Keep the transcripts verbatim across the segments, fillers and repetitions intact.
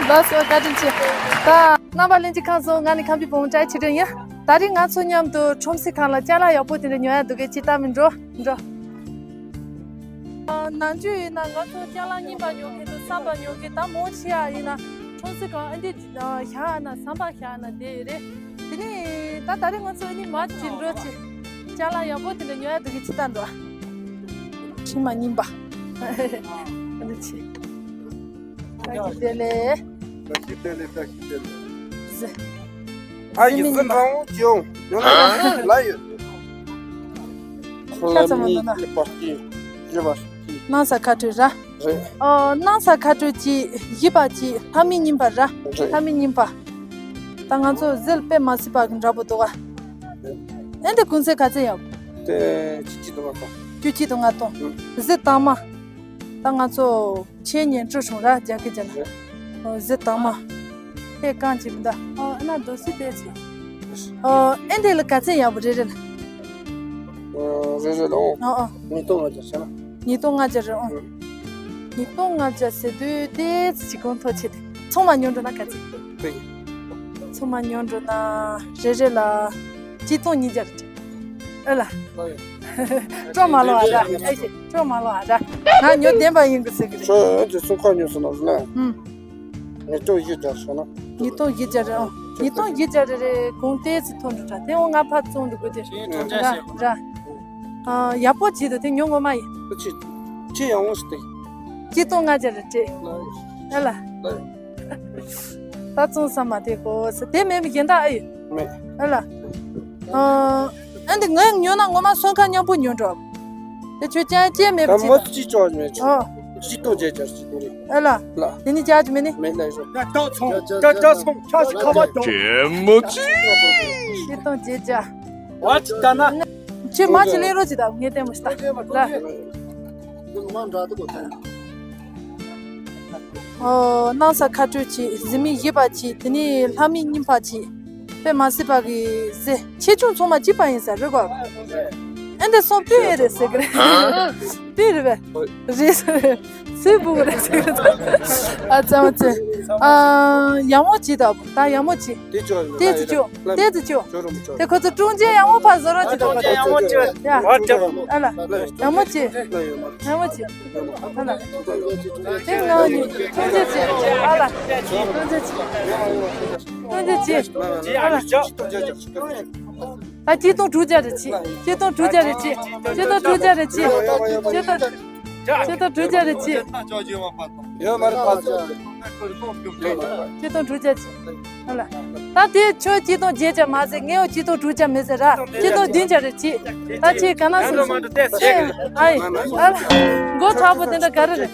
ལགས་སོ། བཀའ་དྲིན་ཆེ། ད་རྣམ་པ་ལྷན་རྒྱས་ཁམས་བཟང་། ང་ནི་ཁམས་པའི་བུ་མོ་བཀྲ་ཤིས་ཆོས་སྒྲོན་ཡིན། ད་རིང་ང་ཚོ་མཉམ་དུ་ཁྲོམ་གཟིགས་ཁང་ལ་ཅ་ལག་ཡག་པོ་དེ་འདྲ་ཉོ་ཡ་འདུག་གས། ཅིག་ལྟ་མི་འགྲོ་འགྲོ། ཨ། ནམ་རྒྱུན་ཡིན་ན་ང་ཚོ་ཅ་ལག་རྙིང་པ་ཉོ་མཁན་དང་གསར་པ་ཉོ་མཁན། ད་མོ་ཆེ་ཡ་ཡིན་ན་ཁྲོམ་གཟིགས་ཁང་ཨ་འདི་བཞག་ན་ཟམ་པ་བཞག་ན་བསྡད་ཡོད་རེད། དེ་ནས་ད་ད་རིང་ང་ཚོ་ཨ་ནི་མར་ཅིག་འགྲོ་ཅིག་ཅ་ལག་ཡག་པོ་དེ་འདྲ་ཉོ་ཡ་འདུག་གས། ཅིག་ལྟ་འགྲོ། ཕྱི་མ་རྙིང་པ། ཨ་ནི་ཆེ། བཀྲ་ཤིས་བདེ་ལེགས། བཀྲ་ཤིས་བདེ་ལེགས། བཀྲ་ཤིས་བདེ་ལེགས། ཟེ། ཨ་ཡི་ཟི་འདྲ་བོ་ཅིག་ཡོང་ཡོང་ན་ལ་ཡོད། ཁོ་ལ་ཆ་ཚང་མ་མི་འདུག་ན། ལ་པ་སྐྱིད་ལ་པ་སྐྱིད། སྣང་ས་ཁ་སྤྲོད་ར། རེད། ཨོ། སྣང་ས་ཁ་སྤྲོད་ཅིག་བཞི་པ་ཅིག་ལྷ་མི་རྙིང་པ་ར། རེད། ལྷ་མི་རྙིང་པ། ད་ང་ཚོ་ཟིལ་དཔེ་མ་སྲིད་པ་གི་འདྲ་པོ་འདུག་ག་ཨེ་འདི་གོང་ཚད་ག་ཚད་ཡོད། དེ་བཅུ་གཅིག་དང་ལྔ་སྟོང་། བཅུ་གཅིག་དང་ལྔ་སྟོང་། ཨུ། ཟིལ་དྭངས་མ། ད་ང་ཚོ་ཆེན་ཉན་སྤྲོ་བྱུང་ར་རྒྱ་སྐད་རྒྱ་ན། རེད། ཨོ། ཟིལ་དྭངས་མ། དེ་གང་ཅི་མི་འདའ། ཨོ། ཨ་ན་རྡོ་སི་དེ་ཚེ། ཨོ། ཨེ་འདི་ལ་ག་ཚད་ཡག་པོ་རེད་རེད་ན། ཨོ། རེད་རེད་ལོ། ཨོ་ཨོ། ཉིས་སྟོང་ལྔ་བརྒྱ་བྱས་ན། ཉིས་སྟོང་ལྔ་བརྒྱ་རེད། ཨོ། ཨུ། ཉིས་སྟོང་ལྔ་བརྒྱ་ཟེར་དུས་དེ་ཚེ་གཅིག་གོང་མཐོ་ཆེ་དེ། ཚང་མ་ཉོ་འགྲོ་ན་ག་ཚད། དེ་ཡིན། ཚང་མ་ཉོ་འགྲོ་ན་རེ་རེ་ལ་གཅིག་སྟོང་ཉིས་བརྒྱ་རེད། ཨེ་ལ། ཨོ་ཡ། སྤྲོ་མ་ལོ་ཨ་ར། ཨེ་ཤེ། སྤྲོ་མ་ལོ་ཨ་ར། ང་ཉོ་བདེན་པ་ཡིན་གི་ཟེར་གི་རེད། ཁྱོད་ཨེ་ཚེ་སུམ་ཁ་ཉོས་སོང་ན་རེད་ལ། ཨུམ། ཉིས་སྟོང་བཞི་བརྒྱ་སོང་ན། ཉིས་སྟོང་བཞི་བརྒྱ་རེད། ཨོ། ཉིས་སྟོང་བཞི་བརྒྱ་རེ་རེ་གོང་ཏོག་ཙམ་མཐོ་འགྲོ་དྲ། དེ་འོ་ང་ཕར་བཙོང་འགྲོ་དགོས་དེ། ཞེས་གྲོང་ཁྱེར་ར་ཞེས་ར། ཨ། ཡག་པོ་བྱེད་དོ་དེ་ཉོ་ངོ་མ་ཡིན། ཨ་ཆི། ཆི་ཡག་པོ་ཞིག་སྟེ། ཆི་གཏོང་ང་རྒྱ་རེ་སྤྲད། ཨ་ལ། ད་བཙོང་ས་མ་དེ་གོ་ས་དེ་མེད་མི་གཞན་དག་ཨེ་ཡོད། མེད། ཨ་ལ། ཨ། ཨ་འདི་ངས་ཉོ་ན་ངོ་མ་སོན་ཁ་མཉམ་པོ་ཉོ་འགྲོ། དེ་ཁྱོད་ཅན་ཅན་མེད་པ་ད་ཅི་མོ་ད། ཅི་ཅོག་མེད་ཆོག་ཨོ། ཅི་གཏོང་རྒྱ་རྒྱ་ཞིག་དེ་རེད། ཨ་ལ། ལ། དེ་ནི་རྒྱ་ཅི་མེད་ནི། མེད་ལ་ཞོ། ད་ད་ཚོང་ད་ད་ཚོང་ཆ་ཞིག་ཁ་བ་ཅོག་ཅི་མོ་ཅི། ཅི་གཏོང་རྒྱ་རྒྱ། ཨ་ཅི་ད་ན། ཁྱེད་མ་ཅི་ལེན་རོགས་ཅི་ད་ངས་ལྟད་མོ་ཞིག་ད་ལ། ཨོ། སྣང་ས་ཁ་སྤྲོད་ཅིག་གཟི་མིག་བཞི་པ་ཅིག་དེ་ནས་ལྷ་མི་རྙིང་པ་ཅིག་དཔེ་མ་སྲིད་པ་གི་ཟེ། ཆེ་ཆུང་ཚང་མ་གཅིག་པ་ཡིན་ས་རེད་གོ་ཨེ་འདི་སོང་དཔེ་ཨེ་རེད་ཟེར་གི་རེད། དཔེ་རེད་པས། རེད་ཟེར། སུས་བུ་གི་རེད་ཟེར་གི་རེད། ཨ་ཙམ་ཙེ། ཨ། ཡག་མོ་ཅིག་ད་ད་ཡག་མོ་ཅིག་དེ་ཅོ་དེ་ཅི་ཅོ། དེ་ཅི་ཅོ། དེ་ཁོ་ཚོ་ཀྲུང་ཅན་ཡག་མོ་ཕར་བཟོ་རོགས་ཅིག་དང་ཁོ་ཚོ། ཡ། ཨ་ལ། ཡག་མོ་ཅིག་ཡག་མོ་ཅིག་ཨ་ལ། དེ་ང་ནི་ཀྲུང་ཅན་ཅིག་ཨ་ལ། ཀྲུང་ཅན་ཅིག་ཀྲུང་ཅན་ཅིག་ཨ་ལ། ད་ཅི་གཏོང་དྲུག་བརྒྱ་རེ་ཅིག་ཅི་གཏོང་དྲུག་བརྒྱ་རེ་ཅིག་ཅི་གཏོང་དྲུག་བརྒྱ་རེ་ཅིག་ཅི་གཏོང་ཅི་གཏོང་དྲུག་བརྒྱ་རེ་ཅིག་ཡོད་མ་རེད་ཕ་ཚོ། ཅི་གཏོང་དྲུག་བརྒྱ་ཅིག་ཨ་ལ། ད་དེ་ཁྱོད་ཅི་གཏོང་བརྒྱད་བརྒྱ་མ་ཟེར། ངས་འོ་ཅི་གཏོང་དྲུག་བརྒྱ་མི་ཟེར་ར། ཅི་གཏོང་བདུན་བརྒྱ་རེ་ཅིག་ད་ཁྱེད་ག་ན་སོང་། ཨ་ཡི། ཨ་ལ། མགོ་མཁྲེགས་པོ་དེ་འདྲ་ག་རེ་རེད།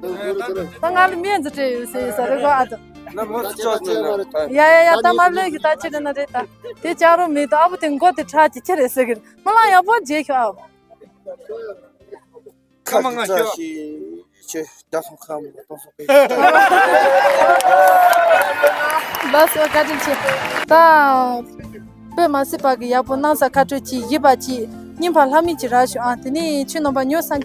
ད་ང་ལ་སྨན་རྩི་སྤྲད་ཡོད་ཟེར་ཡོད་ས་རེད་གོ་ཨ་ད། ཡ་ཡ་ཡ། ད་མ་ལོས་གི་ད་ཅི་རེད་ན་རེད་ད། དེ་ཅག་རོ་མེད་དོ། ཨ་བུ་དེ་མགོ་དེ་ཁྲག་ཅིག་ཁྱེར་རེད་ཟེར་གི་རེད། སྨོན་ལམ་ཡག་པོ་རྒྱས་ཤོག་ཨ། ཁ་མ་ང་ཤོག་ཆེ་རྒྱ་སོང་ཁ་མོ་གཏོང་སོང་པས། ལགས་སོ། བཀའ་དྲིན་ཆེ། ད་དཔེ་མ་སྲིད་པ་གི་ཡག་པོ་སྣང་ས་ཁ་སྤྲོད་ཅིག་བཞི་པ་ཅིག་རྙིང་པ་ལྷ་མི་ཅིག་རག་ཤོག་ཨ། དེ་ནས་ཁྱོད་རྣམ་པ་ཉོ་སང་།